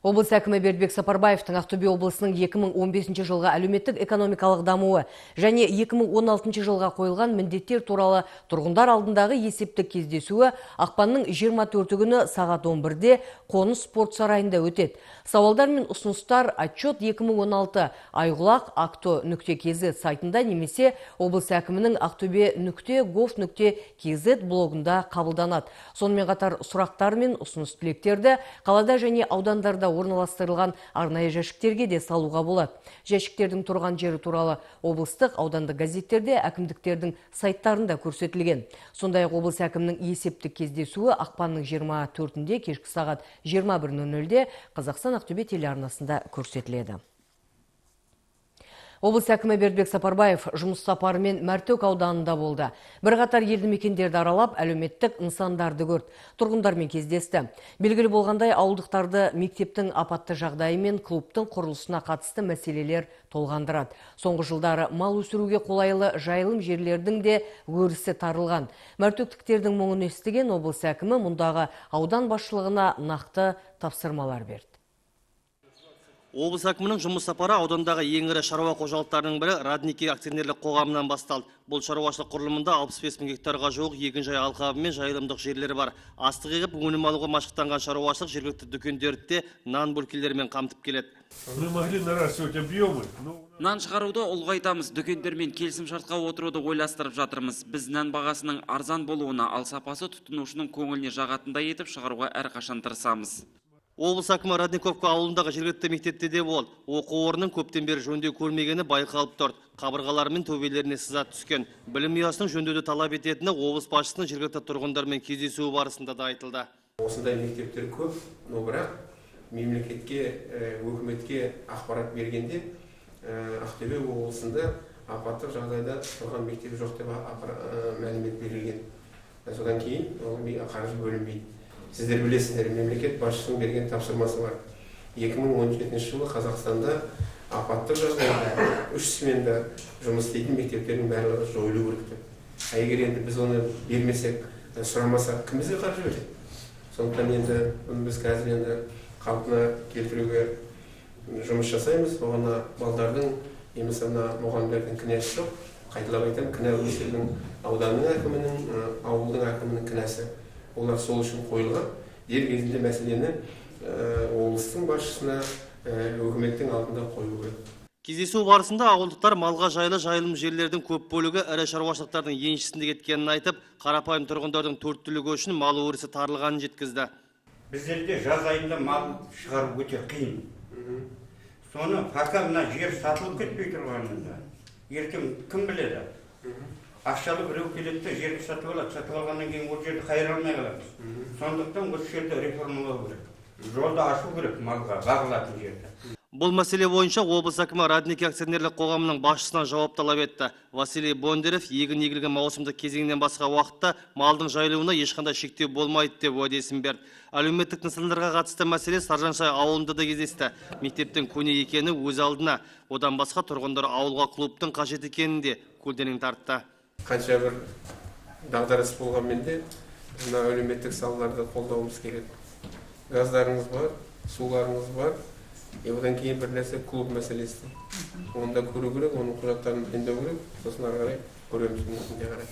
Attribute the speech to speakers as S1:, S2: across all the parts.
S1: Облыс әкімі Бердібек Сапарбаевтың Ақтөбе облысының 2015 жылғы әлеуметтік экономикалық дамуы және 2016 жылға қойылған міндеттер туралы тұрғындар алдындағы есептік кездесуі ақпанның 24 күні сағат 11-де Қоныс спорт сарайында өтеді. Сауалдар мен ұсыныстар отчет 2016 айғұлақ акто нүкте kz сайтында немесе облыс әкімінің ақтөбе нүкте gov нүкте kz блогында қабылданады. Сонымен қатар сұрақтар мен ұсыныс тілектерді қалада және аудандарда орналастырылған арнайы жәшіктерге де салуға болады. Жәшіктердің тұрған жері туралы облыстық, аудандық газеттерде, әкімдіктердің сайттарында көрсетілген. Сондай-ақ облыс әкімінің есептік кездесуі ақпанның 24-інде кешкі сағат 21:00-де Қазақстан Ақтөбе телеарнасында көрсетіледі. Облыс әкімі Бердібек Сапарбаев жұмыс сапарымен Мәртөк ауданында болды. Бірқатар елді мекендерді аралап, әлеуметтік нысандарды көрді. Тұрғындармен кездесті. Белгілі болғандай, ауылдықтарды мектептің апатты жағдайы мен клубтың құрылысына қатысты мәселелер толғандырады. Соңғы жылдары мал өсіруге қолайлы жайылым жерлердің де өрісі тарылған. Мәртөктіктердің мұңын естіген облыс әкімі мұндағы аудан басшылығына нақты тапсырмалар берді.
S2: Облыс әкімінің жұмыс сапары аудандағы ең ірі шаруа қожалықтарының бірі Родники акционерлік қоғамынан басталды. Бұл шаруашылық құрылымында 65 мың гектарға жуық егінжай алқабы мен жайылымдық жерлері бар. Астық егіп, өнім алуға машықтанған шаруашылық жергілікті дүкендерді де нан бөлкелерімен қамтып келеді.
S3: Мы могли наращивать объемы, но
S4: Нан шығаруды ұлғайтамыз, дүкендермен келісім шартқа отыруды ойластырып жатырмыз. Біз нан бағасының арзан болуына, ал сапасы тұтынушының көңіліне жағатындай етіп шығаруға әрқашан тырысамыз.
S2: Облыс әкімі Родниковка ауылындағы жергілікті мектепте де болды. Оқу орнының көптен бері жөндеу көрмегені байқалып тұр. Қабырғалары мен төбелеріне сызат түскен. Білім ұясының жөндеуді талап ететіні облыс басшысының жергілікті тұрғындармен кездесуі барысында да айтылды.
S5: Осындай мектептер көп, но бірақ мемлекетке, өкіметке ақпарат бергенде Ақтөбе облысында апаттық жағдайда тұрған мектеп жоқ деп мәлімет берілген. Содан кейін ол қаржы бөлінбейді. Сіздер білесіздер, мемлекет басшысының берген тапсырмасы бар. 2017 жылы Қазақстанда апаттық жағдайда үш сменда жұмыс істейтін мектептердің барлығы жойылу керек деп. А егер енді біз оны бермесек, сұрамасақ, кім бізге қаржы береді? Сондықтан енді бұны біз қазір енді қалпына келтіруге жұмыс жасаймыз. Оған мына балдардың немесе мына мұғалімдердің кінәсі жоқ. Қайталап айтамын, кінә осы жердің, ауданның әкімінің, ауылдың әкімінің кінәсі. Олар сол үшін қойылған. Дер кезінде мәселені облыстың басшысына, өкіметтің алдында қою керек.
S2: Кездесу барысында ауылдықтар малға жайлы жайылым жерлердің көп бөлігі ірі шаруашылықтардың еншісінде кеткенін айтып, қарапайым тұрғындардың төрт түлігі үшін мал өрісі тарылғанын жеткізді.
S6: Біздерде жаз айында мал шығару өте қиын. Соны пока мына жер сатылып кетпей тұрғанында, ертең кім біледі, ақшалы біреу келеді де, жерді сатып алады. Сатып алғаннан кейін ол жерді қайыра алмай қаламыз. Сондықтан осы жерді реформалау керек, жолды ашу керек малға бағылатын жерді.
S2: Бұл мәселе бойынша облыс әкімі Родники акционерлік қоғамының басшысынан жауап талап етті. Василий Бондарев егін егілген маусымдық кезеңнен басқа уақытта малдың жайылуына ешқандай шектеу болмайды деп уәдесін берді. Әлеуметтік нысандарға қатысты мәселе Саржансай ауылында да кездесті. Мектептің көне екені өз алдына. Одан басқа тұрғындар ауылға клубтың қажет екенін де көлденең тартты.
S5: Қанша бір дағдарыс болғанмен де, мына әлеуметтік салаларды қолдауымыз керек. Газдарыңыз бар, суларыңыз бар. И одан кейін бір нәрсе, клуб мәселесі. Оны да көру керек, оның құжаттарын дайындау керек, сосын ары қарай көреміз мүмкінде қарай.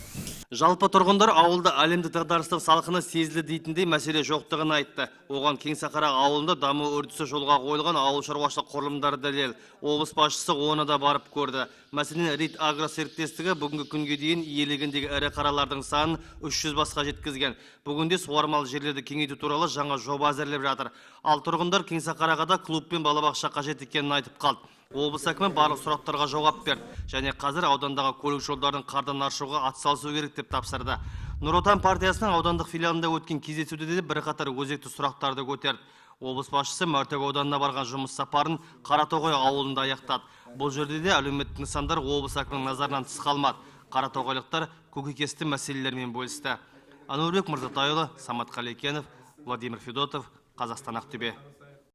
S2: Жалпы тұрғындар ауылда әлемдік дағдарыстың салқыны сезілді дейтіндей мәселе жоқтығын айтты. Оған Кеңсақара ауылында даму үрдісі жолға қойылған ауыл шаруашылық құрылымдары дәлел. Облыс басшысы оны да барып көрді. Мәселен, Рит Агро серіктестігі бүгінгі күнге дейін иелігіндегі ірі қаралардың санын 300 басқа жеткізген. Бүгінде суармалы жерлерді кеңейту туралы жаңа жоба әзірлеп жатыр. Ал тұрғындар Кеңсақараға да клуб пен балабақша қажет екенін айтып қалды. Облыс әкімі барлық сұрақтарға жауап берді және қазір аудандағы көлік жолдарын қардан аршуға атсалысу керек деп тапсырды. Нұр Отан партиясының аудандық филиалында өткен кездесуде де бірқатар өзекті сұрақтарды көтерді. Облыс басшысы Мәртөк ауданына барған жұмыс сапарын Қаратоғай ауылында аяқтады. Бұл жерде де әлеуметтік нысандар облыс әкімінің назарынан тыс қалмады. Қаратоғайлықтар көкейкесті мәселелермен бөлісті. Әнуарбек Мырзатайұлы, Самат Қалекенов, Владимир Федотов, Қазақстан, Ақтөбе.